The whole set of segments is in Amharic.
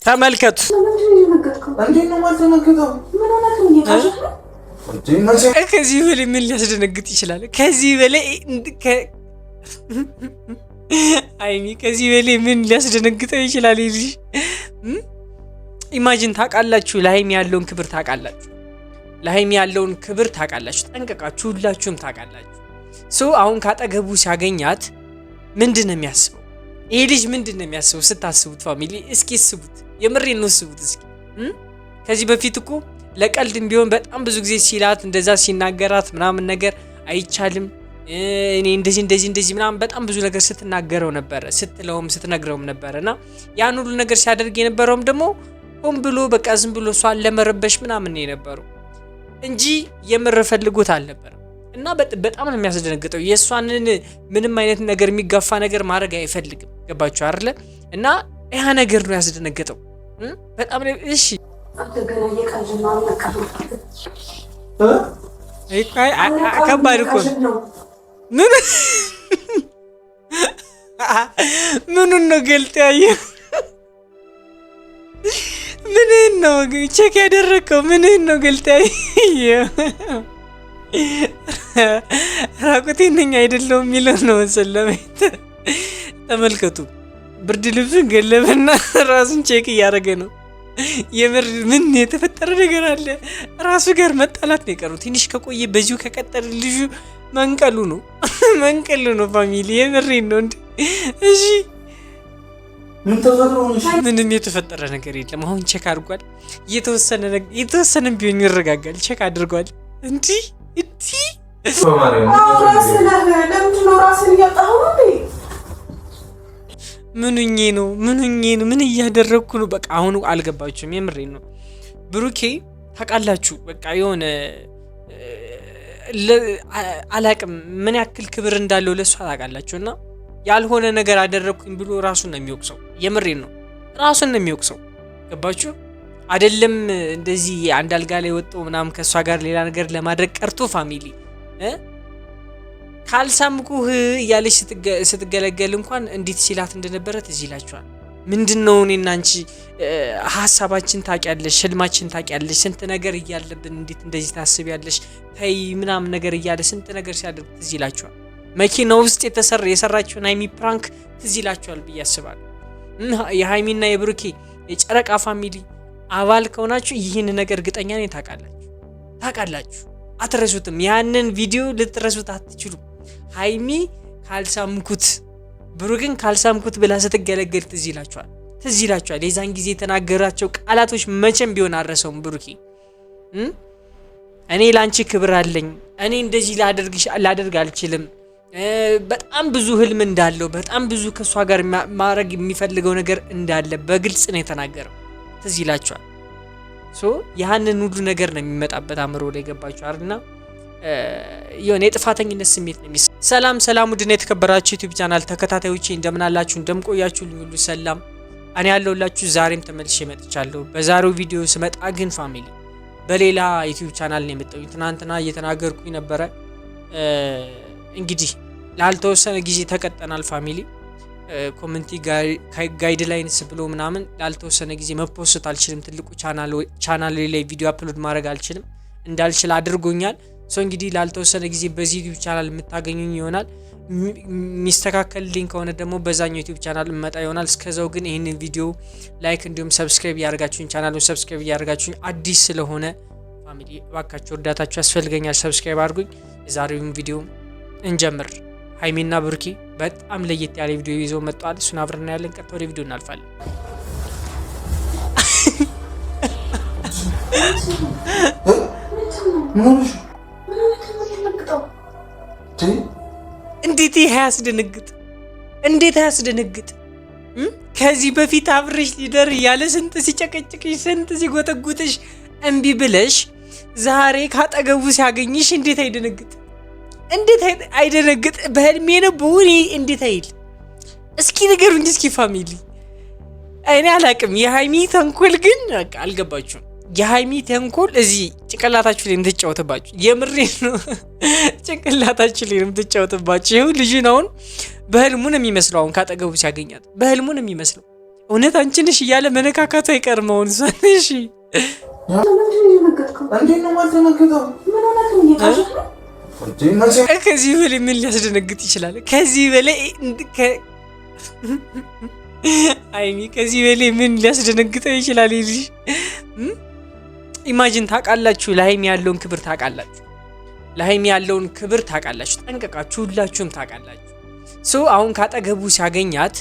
ተመልከቱ። ከዚህ በላይ ምን ሊያስደነግጥ ይችላል? ከዚህ በላይ ሀይሚ ከዚህ በላይ ምን ሊያስደነግጠው ይችላል? ልጅ imagine ታውቃላችሁ፣ ለሀይሚ ያለውን ክብር ታውቃላችሁ፣ ለሀይሚ ያለውን ክብር ታውቃላችሁ፣ ጠንቅቃችሁ ሁላችሁም ታውቃላችሁ። So አሁን ካጠገቡ ሲያገኛት ምንድን ነው የሚያስበው? ይሄ ልጅ ምንድን ነው የሚያስበው? ስታስቡት family እስኪ ስቡት፣ የምሬን ነው ስቡት እስኪ። ከዚህ በፊት እኮ ለቀልድም ቢሆን በጣም ብዙ ጊዜ ሲላት እንደዛ ሲናገራት ምናምን ነገር አይቻልም እኔ እንደዚህ እንደዚህ እንደዚህ ምናምን በጣም ብዙ ነገር ስትናገረው ነበረ፣ ስትለውም ስትነግረውም ነበረ። እና ያን ሁሉ ነገር ሲያደርግ የነበረውም ደግሞ ሆን ብሎ በቃ ዝም ብሎ እሷን ለመረበሽ ምናምን ነው የነበረው እንጂ የምር ፈልጎት አልነበረም። እና በጣም ነው የሚያስደነግጠው። የእሷንን ምንም አይነት ነገር የሚጋፋ ነገር ማድረግ አይፈልግም። ገባችሁ አይደለ? እና ያ ነገር ነው ያስደነገጠው በጣም። እሺ ከባድ እኮ ነው። ምኑን ነው ገልጥ ያየው? ምንህን ነው check ያደረግከው? ምንህን ነው ገልጥ ያየው? ራቁቴን ነኝ አይደለሁም የሚለው ነው መሰለኝ። ተመልከቱ፣ ብርድ ልብሱን ገለበና ራሱን check እያደረገ ነው። የምር ምን የተፈጠረ ነገር አለ? ራሱ ጋር መጣላት ነው የቀረው። ትንሽ ከቆየ በዚሁ ከቀጠለ ልጁ መንቀሉ ነው መንቀሉ ነው። Family የምሬን ነው እንዴ! እሺ ምንም የተፈጠረ ነገር የለም። አሁን check አድርጓል። የተወሰነ ቢሆን ይረጋጋል። Check አድርጓል። እንዲህ እንዲህ ምኑኜ ነው ምኑኜ ነው? ምን እያደረግኩ ነው? በቃ አሁኑ አልገባችሁም። የምሬን ነው። ብሩኬ ታውቃላችሁ፣ በቃ የሆነ አላቅም ምን ያክል ክብር እንዳለው ለእሷ ታውቃላችሁ። እና ያልሆነ ነገር አደረግኩኝ ብሎ ራሱን ነው የሚወቅሰው። የምሬን ነው፣ ራሱን ነው የሚወቅሰው። ገባችሁ አይደለም? እንደዚህ አንድ አልጋ ላይ ወጥቶ ምናምን ከእሷ ጋር ሌላ ነገር ለማድረግ ቀርቶ family ካልሳምኩህ እያለች ስትገለገል እንኳን እንዴት ሲላት እንደነበረ ትዝ ይላችኋል። ምንድን ነው እኔና አንቺ ሀሳባችን ታውቂያለሽ፣ ህልማችን ታውቂያለሽ፣ ስንት ነገር እያለብን እንዴት እንደዚህ ታስቢያለሽ? ተይ ምናምን ነገር እያለ ስንት ነገር ሲያደርግ ትዝ ይላችኋል። መኪና ውስጥ የሰራችውን ሀይሚ prank ትዝ ይላችኋል ብዬ አስባለሁ። የሀይሚና የብሩኬ የጨረቃ family አባል ከሆናችሁ ይህን ነገር እርግጠኛ ነኝ ታውቃላችሁ፣ ታውቃላችሁ፣ አትረሱትም። ያንን ቪዲዮ ልትረሱት አትችሉም። ሀይሚ ካልሳምኩት ብሩክን ካልሳምኩት ብላ ስትገለገል ትዝ ይላችኋል፣ ትዝ ይላችኋል። የዛን ጊዜ የተናገራቸው ቃላቶች መቼም ቢሆን አልረሳውም። ብሩኬ እኔ ለአንቺ ክብር አለኝ፣ እኔ እንደዚህ ላደርግ አልችልም። በጣም ብዙ ህልም እንዳለው፣ በጣም ብዙ ከእሷ ጋር ማድረግ የሚፈልገው ነገር እንዳለ በግልጽ ነው የተናገረው። ትዝ ይላችኋል። So ያንን ሁሉ ነገር ነው የሚመጣበት አእምሮ ላይ ገባችሁ አይደልና የሆነ የጥፋተኝነት ስሜት ነው የሚሰ ሰላም ሰላም፣ ውድና የተከበራችሁ YouTube channel ተከታታዮቼ እንደምን አላችሁ? እንደምቆያችሁ ሁሉ ሰላም፣ እኔ ያለሁላችሁ ዛሬም ተመልሼ መጥቻለሁ። በዛሬው ቪዲዮ ስመጣ ግን family በሌላ YouTube channel ነው የመጣሁኝ። ትናንትና እየተናገርኩኝ ነበረ። እንግዲህ ላልተወሰነ ጊዜ ተቀጠናል family community guidelines ብሎ ምናምን ላልተወሰነ ጊዜ መፖስት አልችልም። ትልቁ ቻናል ላይ ቪዲዮ upload ማድረግ አልችልም፣ እንዳልችል አድርጎኛል። So እንግዲህ ላልተወሰነ ጊዜ በዚህ YouTube channel የምታገኙኝ ይሆናል። የሚስተካከልልኝ ከሆነ ደግሞ በዛኛው YouTube channel እመጣ ይሆናል። እስከዛው ግን ይህንን ቪዲዮ like እንዲሁም subscribe እያደረጋችሁኝ ቻናሉን subscribe እያደረጋችሁኝ አዲስ ስለሆነ family እባካችሁ እርዳታችሁ ያስፈልገኛል። Subscribe አድርጉኝ። የዛሬውን ቪዲዮ እንጀምር። ሀይሚና ብሩኬ በጣም ለየት ያለ ቪዲዮ ይዘው መጥተዋል። እሱን አብረን እናያለን። ቀጥታ ወደ ቪዲዮ እናልፋለን። እንዴት ይህ አያስደነግጥ? እንዴት አያስደነግጥ? ከዚህ በፊት አብረሽ ሊደር እያለ ስንት ሲጨቀጭቅሽ ስንት ሲጎተጉትሽ እምቢ ብለሽ ዛሬ ካጠገቡ ሲያገኝሽ እንዴት አይደነግጥ? እንዴት አይደነግጥ? በህልሜ ነው በውኔ እንዴት አይል? እስኪ ንገሩኝ እስኪ family። እኔ አላቅም። የሀይሚ ተንኮል ግን በቃ አልገባችሁም። የሀይሚ ተንኮል እዚህ ጭንቅላታችሁ ላይ የምትጫወትባችሁ የምሬ ነው። ጭንቅላታችሁ ላይ የምትጫወትባችሁ። ይኸው ልጁን አሁን በህልሙ ነው የሚመስለው። አሁን ካጠገቡ ሲያገኛት በህልሙ ነው የሚመስለው። እውነት አንቺ ነሽ እያለ መነካካቱ አይቀርም። አሁን እሷን እሺ፣ ከዚህ በላይ ምን ሊያስደነግጥ ይችላል? ከዚህ በላይ ሀይሚ ከዚህ በላይ ምን ሊያስደነግጠው ይችላል? ልጅ imagine ታውቃላችሁ፣ ለሀይሚ ያለውን ክብር ታውቃላችሁ፣ ለሀይሚ ያለውን ክብር ታውቃላችሁ፣ ጠንቅቃችሁ ሁላችሁም ታውቃላችሁ። So አሁን ካጠገቡ ሲያገኛት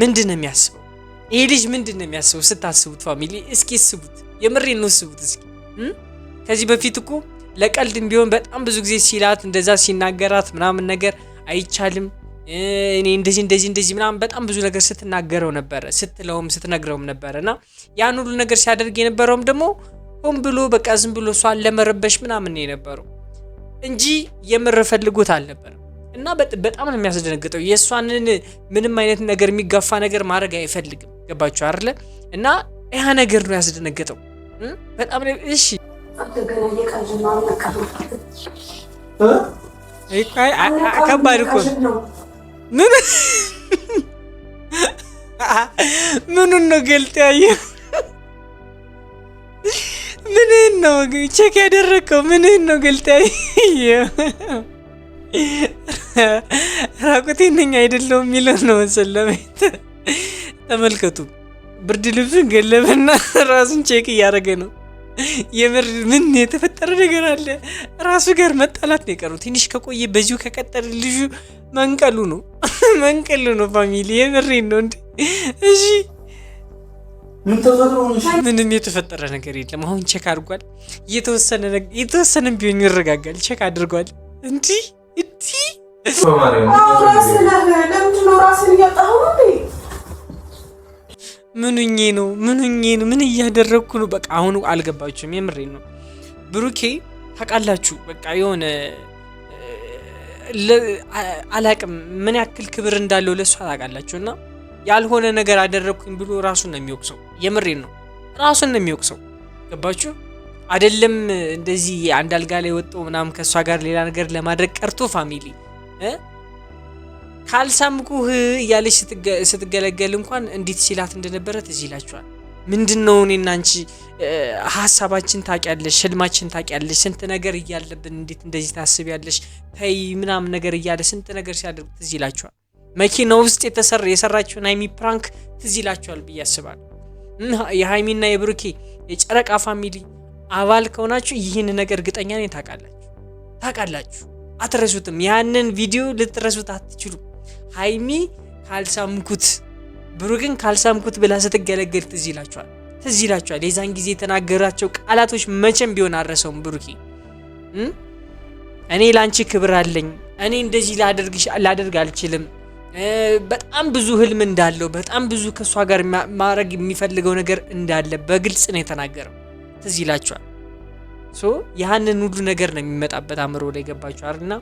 ምንድን ነው የሚያስበው? ይሄ ልጅ ምንድን ነው የሚያስበው? ስታስቡት family እስኪ ስቡት፣ የምሬን ነው ስቡት እስኪ። ከዚህ በፊት እኮ ለቀልድም ቢሆን በጣም ብዙ ጊዜ ሲላት እንደዛ ሲናገራት ምናምን ነገር አይቻልም እኔ እንደዚህ እንደዚህ እንደዚህ ምናምን በጣም ብዙ ነገር ስትናገረው ነበረ፣ ስትለውም ስትነግረውም ነበረ። እና ያን ሁሉ ነገር ሲያደርግ የነበረውም ደግሞ ሆን ብሎ በቃ ዝም ብሎ እሷን ለመረበሽ ምናምን ነው የነበረው እንጂ የምር ፈልጎት አልነበረም። እና በጣም ነው የሚያስደነግጠው። የእሷንን ምንም አይነት ነገር የሚጋፋ ነገር ማድረግ አይፈልግም። ገባችሁ አይደለ? እና ያ ነገር ነው ያስደነገጠው በጣም። እሺ ከባድ እኮ ምን ምኑን ነው ገልጥ ያየው? ምንህን ነው check ያደረግከው? ምንህን ነው ገልጥ ያየው? ራቁቴን ነኝ አይደለሁም የሚለው ነው መሰል። ለማየት ተመልከቱ። ብርድ ልብሱን ገለበና ራሱን check እያደረገ ነው። የምር ምን የተፈጠረ ነገር አለ? ራሱ ጋር መጣላት ነው የቀሩ። ትንሽ ከቆየ በዚሁ ከቀጠለ ልጁ መንቀሉ ነው መንቀሉ ነው። Family የምሬን ነው እንዴ! እሺ ምንም የተፈጠረ ነገር የለም። አሁን check አድርጓል። የተወሰነ ቢሆን ይረጋጋል። Check አድርጓል። እንዲህ እንዲህ ምኑኜ ነው ምኑኜ ነው ምን እያደረግኩ ነው? በቃ አሁኑ አልገባችሁም። የምሬን ነው ብሩኬ ታውቃላችሁ። በቃ የሆነ አላቅም ምን ያክል ክብር እንዳለው ለእሷ ታውቃላችሁ። እና ያልሆነ ነገር አደረግኩኝ ብሎ ራሱን ነው የሚወቅሰው። የምሬን ነው ራሱን ነው የሚወቅሰው። ገባችሁ አይደለም? እንደዚህ አንድ አልጋ ላይ ወጥቶ ምናምን ከእሷ ጋር ሌላ ነገር ለማድረግ ቀርቶ family ካልሳምኩህ እያለች ስትገለገል እንኳን እንዴት ሲላት እንደነበረ ትዝ ይላችኋል። ምንድን ነው እኔና አንቺ ሀሳባችን ታውቂያለሽ፣ ህልማችን ታውቂያለሽ፣ ስንት ነገር እያለብን እንዴት እንደዚህ ታስቢያለሽ? ተይ ምናምን ነገር እያለ ስንት ነገር ሲያደርግ ትዝ ይላችኋል። መኪና ውስጥ የሰራችውን ሀይሚ prank ትዝ ይላችኋል ብዬ አስባለሁ። የሀይሚና የብሩኬ የጨረቃ family አባል ከሆናችሁ ይህን ነገር እርግጠኛ ነኝ ታውቃላችሁ፣ ታውቃላችሁ፣ አትረሱትም። ያንን ቪዲዮ ልትረሱት አትችሉም። ሀይሚ ካልሳምኩት ብሩክን ካልሳምኩት ብላ ስትገለገል ትዝ ይላችኋል፣ ትዝ ይላችኋል። የዛን ጊዜ የተናገራቸው ቃላቶች መቼም ቢሆን አልረሳውም። ብሩኬ እኔ ለአንቺ ክብር አለኝ፣ እኔ እንደዚህ ላደርግ አልችልም። በጣም ብዙ ህልም እንዳለው፣ በጣም ብዙ ከእሷ ጋር ማድረግ የሚፈልገው ነገር እንዳለ በግልጽ ነው የተናገረው። ትዝ ይላችኋል። So ያንን ሁሉ ነገር ነው የሚመጣበት አእምሮ ላይ ገባችኋል እና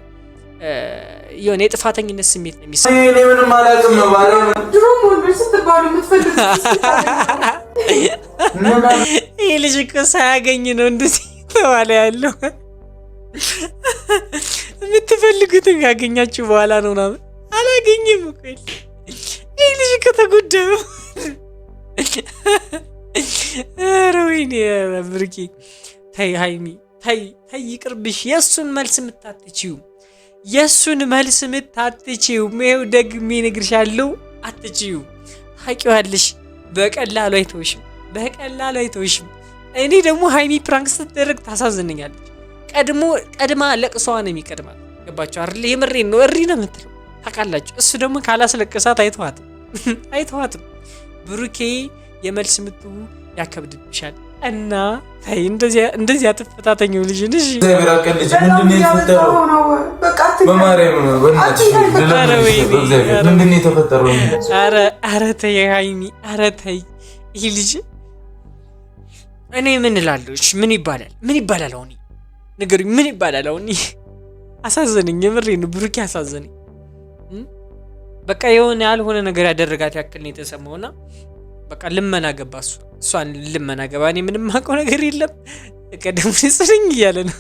የሆነ የጥፋተኝነት ስሜት ነው የሚሰማው። እኔ ምንም አላውቅም ነው ባለው። ይህ ልጅ እኮ ሳያገኝ ነው እንደዚህ ተባለ ያለው። የምትፈልጉትን ካገኛችሁ በኋላ ነው ምናምን። አላገኝም እኮ ይህ ልጅ እኮ ተጎዳ። ኧረ ወይኔ ብርኪ ተይ፣ ሀይሚ ተይ፣ ተይ ይቅርብሽ። የእሱን መልስ የምታትችው የእሱን መልስ ምት አትችይውም። ይኸው ደግሜ እነግርሻለሁ፣ አትችይውም። ታውቂዋለሽ፣ በቀላሉ አይተውሽም፣ በቀላሉ አይተውሽም። እኔ ደግሞ ሀይሚ prank ስትደረግ ታሳዝነኛለች። ቀድሞ ቀድማ ለቅሷ ነው የሚቀድማት። ገባችሁ አይደል? የምሬን ነው፣ እሪ ነው የምትለው ታውቃላችሁ። እሱ ደግሞ ካላስለቅሳት አይተዋትም፣ አይተዋትም። ብሩኬ የመልስ ምቱ ያከብድብሻል። እና ተይ እንደዚህ አትፈታተኝው ልጅን። እሺ ኧረ ተይ ሀይሚ፣ ኧረ ተይ። ይህ ልጅ እኔ ምን እላለሁ? እሺ ምን ይባላል? ምን ይባላል? አሁን ንገሩኝ፣ ምን ይባላል? አሁን አሳዘነኝ፣ የምሬን ነው ብሩኬ አሳዘነኝ። በቃ የሆነ ያልሆነ ነገር ያደረጋት ያክል ነው የተሰማውና በቃ ልመና ገባ። እሱ እሷን ልመና ገባ። እኔ ምንም አውቀው ነገር የለም ቀደም ስልኝ እያለ ነው።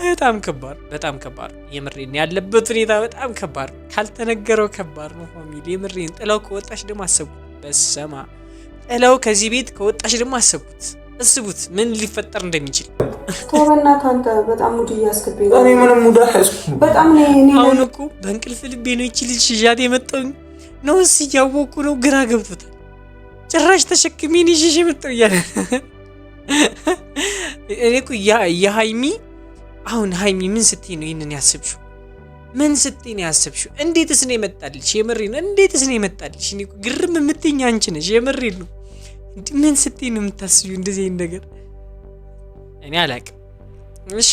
በጣም ከባድ፣ በጣም ከባድ። የምሬን ያለበት ሁኔታ በጣም ከባድ ነው። ካልተነገረው ከባድ ነው family። የምሬን ጥለው ከወጣች ደግሞ አሰብኩት። በሰማ ጥለው ከዚህ ቤት ከወጣች ደግሞ አሰብኩት። እስቡት ምን ሊፈጠር እንደሚችል። ተው በእናትህ አንተ በጣም mood እያስገባኝ ነው። እኔ ምንም mood አልያዝኩም። በጣም እኔ አሁን እኮ በእንቅልፍ ልቤ ነው ይቺ ልጅ ይዣት የመጣሁኝ ነውስ እያወኩ ነው፣ ግራ ገብቶታል። ጭራሽ ተሸክሜ ነው ይዤሽ የመጣሁ እያለ። እኔ እኮ የሀይሚ አሁን ሀይሚ ምን ስትይ ነው ይህንን ያሰብሽው? ምን ስትይ ነው ያሰብሽው? እንዴትስ ነው የመጣልሽ? የምሬን እንዴትስ ነው የመጣልሽ? እኔ እኮ ግርም የምትይኝ አንቺ ነሽ። የምሬን ነው። ምን ስትይ ነው የምታስቢው እንደዚህ አይነት ነገር? እኔ አላውቅም። እሺ።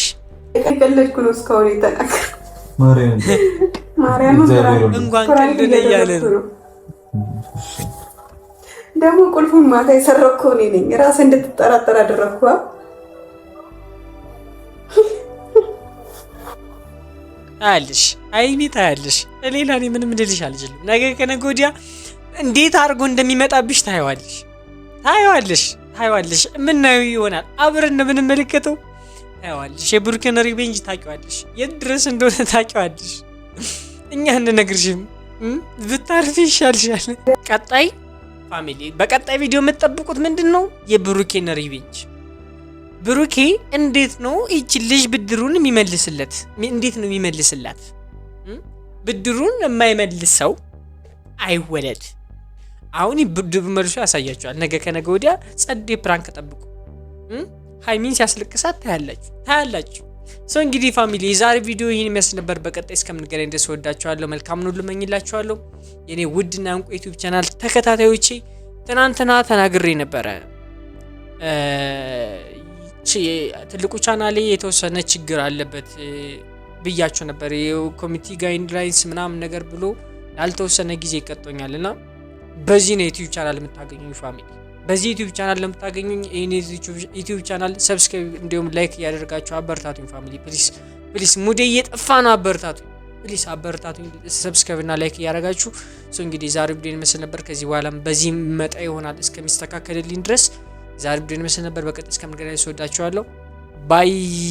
የቀለድኩ ነው እስካሁን የተናገርኩት። ማርያም። ማርያምን። እግዚአብሔር። እንኳን prank ቀልድ እያለ እያደረኩ ነው። ነው። ደግሞ ቁልፉን ማታ የሰረኩ እኔ ነኝ። ራስህ እንድትጠራጠር አደረግኩ። ታያለሽ ሀይሚ ታያለሽ። ሌላ እኔ ምንም ልልሽ አልችልም። ነገ ከነገ ወዲያ እንዴት አድርጎ እንደሚመጣብሽ ታየዋለሽ፣ ታየዋለሽ፣ ታየዋለሽ። የምናየው ይሆናል። አብረን ነው የምንመለከተው። ታየዋለሽ። የብሩክን revenge ታውቂዋለሽ፣ የት ድረስ እንደሆነ ታውቂዋለሽ። እኛ እንነግርሽም ብታርፊ ይሻልሻል። ቀጣይ family በቀጣይ ቪዲዮ የምትጠብቁት ምንድን ነው? የብሩኬን revenge። ብሩኬ እንዴት ነው ይቺ ልጅ ብድሩን የሚመልስለት? እንዴት ነው የሚመልስላት? ብድሩን የማይመልስ ሰው አይወለድ። አሁን ብድሩ መልሶ ያሳያቸዋል። ነገ ከነገ ወዲያ ጸዴ prank ጠብቁ። ሀይሚን ሲያስለቅሳት ታያላችሁ፣ ታያላችሁ። So እንግዲህ family የዛሬ ቪዲዮ ይህን ይመስል ነበር። በቀጣይ እስከምንገናኝ ድረስ እወዳችኋለሁ። መልካሙን ሁሉ እመኝላችኋለሁ። የኔ ውድና እንቁ YouTube channel ተከታታዮቼ፣ ትናንትና ተናግሬ ነበረ። ትልቁ ቻናሌ የተወሰነ ችግር አለበት ብያቸው ነበር። የ community guidelines ምናምን ነገር ብሎ ላልተወሰነ ጊዜ ይቀጦኛል እና በዚህ ነው YouTube channel የምታገኙኝ family። በዚህ YouTube channel ለምታገኙኝ ይህን YouTube channel subscribe እንዲሁም like እያደረጋችሁ አበርታቱኝ family፣ please please። ሙዴ እየጠፋ ነው፣ አበርታቱኝ please፣ አበርታቱኝ። Subscribe እና like እያደረጋችሁ። So እንግዲህ ዛሬ ቪዲዮ ይመስል ነበር። ከዚህ በኋላም በዚህ መጣ ይሆናል እስከሚስተካከልልኝ ድረስ። ዛሬ ቪዲዮ ይመስል ነበር። በቀጣይ እስከምንገናኝ እወዳችኋለሁ። Bye.